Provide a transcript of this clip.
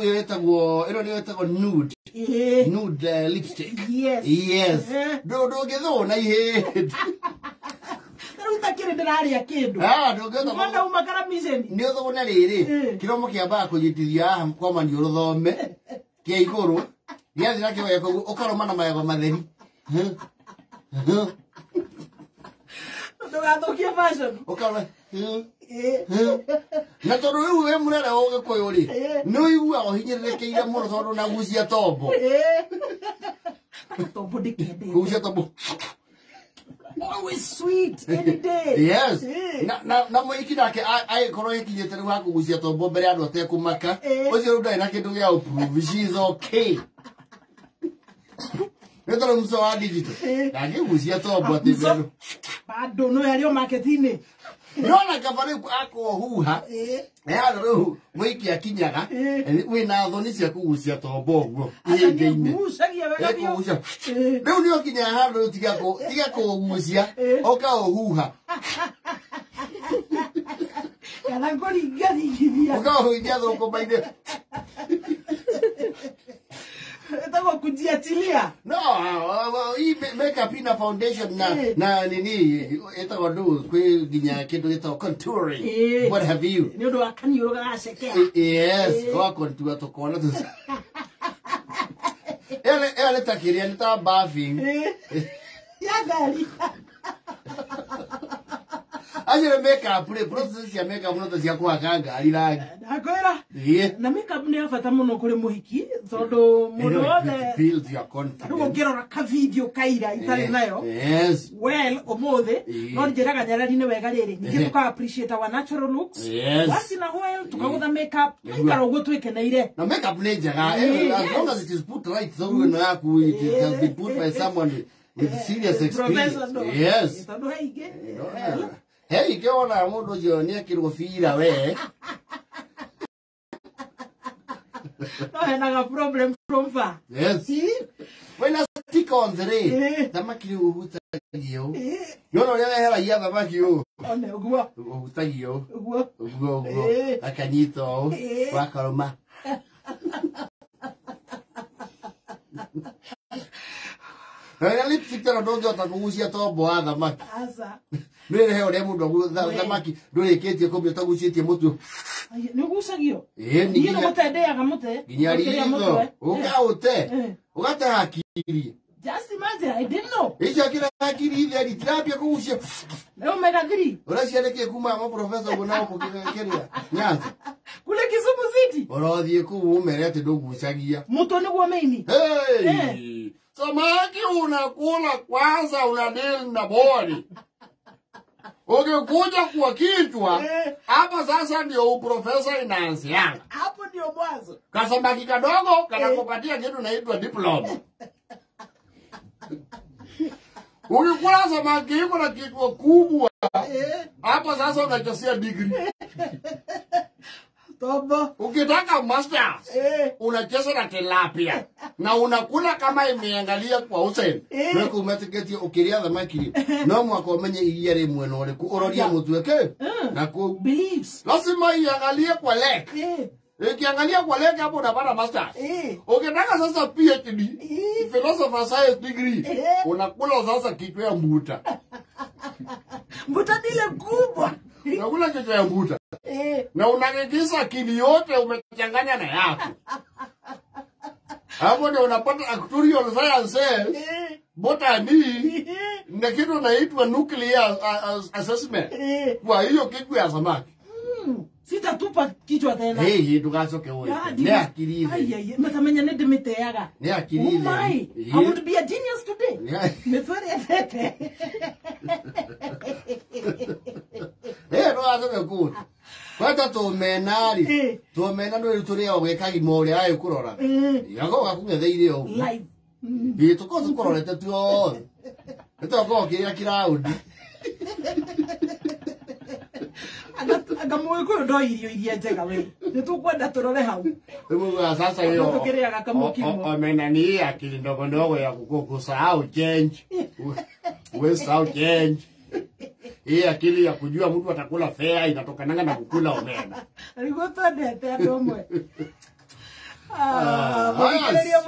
rĩu ĩtagwo ĩno nĩyo ĩtagwo nude. Nude lipstick. Yes. Yes. Ndũngĩthũna ihĩndĩ. Rĩu itakĩrĩ ndĩrarĩa kĩndũ. Ah, ndũngĩhota. Mwana uma karamiceni. Nĩ ũthũne rĩrĩ. Kĩromo kĩambaga kũnyitithia haha kwa maniũrũ thome. Kĩa igũrũ. Gĩathiĩ nakĩo gĩaka ũguo ũkarũma na magego matheri. Ndũgathũkie fashion. Ũkarũma. Na tondũ rĩu wĩ mũrere wa Ũgĩkũyũ rĩ, nĩ ũiguaga ũhinyĩrĩrĩkĩire mũno tondũ nagucia tombo. Tombo ndĩkendete. Kugucia tombo. Always sweet any day. Yes. Na mũhiki nake agĩkorwo ĩkinyĩte rĩu hakũgucia tombo mbere ya andũ atekũmaka. Ũcio rĩu ndarĩ na kĩndũ gĩa gũprove. She is okay. Nĩ tondũ mũco wa digital. Ndangĩgucia tombo atĩ mbere. Bado no yarĩ o market-inĩ. Nona kaba rĩu akohuha. Handũ rĩu mũhiki akinyaga wĩna thoni cia kũgucia tombo ũguo ihĩndĩ-inĩ. Gucagia wega biũ. Rĩu nĩ ũkinyaga handũ rĩu tiga kũgucia ũkaũhuha. Kana kũringaringithia. Ũkaũhuhia thũkũma-inĩ. Ĩtagwo kujiachilia. No, hii makeup ina foundation na nini ĩtagwo ndũ kwĩ nginya kĩndũ gĩtagwo contouring. What have you? Nĩ ũndũ wa kaniũrũ gagacekea. Yes, wa contour tũkona tu. Ĩyo nĩ ta kĩrĩa nĩ ta bathing. Ya ngari. Acio nĩ makeup rĩ, process cia makeup no ta cia kũhaka ngari rangi. Ndakwĩra. Na makeup nĩ ya bata mũno kũrĩ mũhiki tondũ mũndũ wothe build your confidence. Rĩu ũngĩrora ka video kaira itarĩ nayo. Yes. Well, ũmũthĩ no njĩraga nyarari nĩ wega rĩrĩ. Ningĩ tũka appreciate our natural looks. Yes. Once in a while tukagũtha makeup, tũgaikara ũguo twĩkeneire. Na makeup nĩ njega. As long as it is put right, so ĩno yaku it has been put by someone with serious experience. Yes. Tondũ he ingĩ. Hey, ingĩona mũndũ ũcio nĩ ekĩrwo bira we. No henaga problem from far. Yes. Wena stick-ons rĩ, thamaki rĩu ũhutagia ũũ. Nĩwona ũrĩa weheragia thamaki ũũ? One ũguo. Ũhutagia ũũ. Ũguo. Ũguo ũguo. Akanyita ũũ. Wakarũma. Na lipstick tena ndũngĩhota kũgucia tombo wa thamaki. Aca. Nĩ he ũrĩa mũndũ thamaki ndũrĩkĩtie kũmĩa ũtagucĩtie mũtwe. Nĩ ũgucagio? Ĩĩ, Niĩ nĩ gũte ndĩaga mũtĩ. Nginya ritho. Ũkaũte. Ũgate hakiri. Just imagine, I didn't know. Icio akĩra hakiri itheri tirambia kũgucia. Nĩ omega 3. Ũracia nĩkĩ kuma ma professor ũguo na gũkũ kĩrĩa Nyanza. Kule Kisumu City. Ũrothiĩ kũu ũmere atĩ ndũgucagia. Mũtwe nĩguo main. Hey! Samaki unakula kwanza, una deal na body. Ukikuja kwa kichwa, hapa sasa ndio uprofesa inaanzia. Hapo ndio mwanzo. Kasamaki kadogo kanakupatia kitu naitwa diploma. Ukikula samaki iko na kichwa kubwa, hapa sasa unachosia degree. Tombo. Ukitaka masters, unacheza na tilapia. Na unakula kama imeangalia kwa usen. Nako umetiketie ukiria thamaki. No mwaka umenye iria ri mwena uriku urorie mutwe ke. Na ku beliefs. Lazima iangalie kwa lake. Ikiangalia kwa lake hapo unapata masters. Ukitaka sasa PhD, philosopher science degree, unakula sasa kichwa ya mbuta. Mbuta dile kubwa. Unakula kichwa ya mbuta. Na unahakikisha akili yote umechanganya na yako. Hapo ndio unapata actuarial sciences, botany, na kitu inaitwa nuclear assessment. Kwa hiyo kichwa ya samaki. Sitatupa kichwa tena. Hey, ndugacoke wewe. Ni akili ile. Ai ai, matamenya nĩ ndĩmĩteaga. Ni akili ile. Oh my, I would be a genius today. Mĩtwe ĩrĩa Eh, ndugacoke kũu. Kwenda tũmena rĩ, tũmena nĩ tũrĩagwo gwĩ kagima ũrĩa agĩkũrora. Yago gakũng'etheire ũguo. Live. Ĩ, tũkorwo tũkũrorete tuothe. Nĩ tũgakorwo ũkĩrĩa kiraũndi. Anga mũgĩkũyũ ndo irio iria njega we. Nĩ tũkwenda tũrore hau. Rĩu sasa hiyo. Tũkĩrĩaga kamũkimo. Omena ni akili ndogo ndogo ya kusahau change. Wewe sahau change. Hii akili ya kujua mtu atakula fea inatokananga na kukula omena. Nĩguo twendete andũ amwe. Mũthikĩrĩria.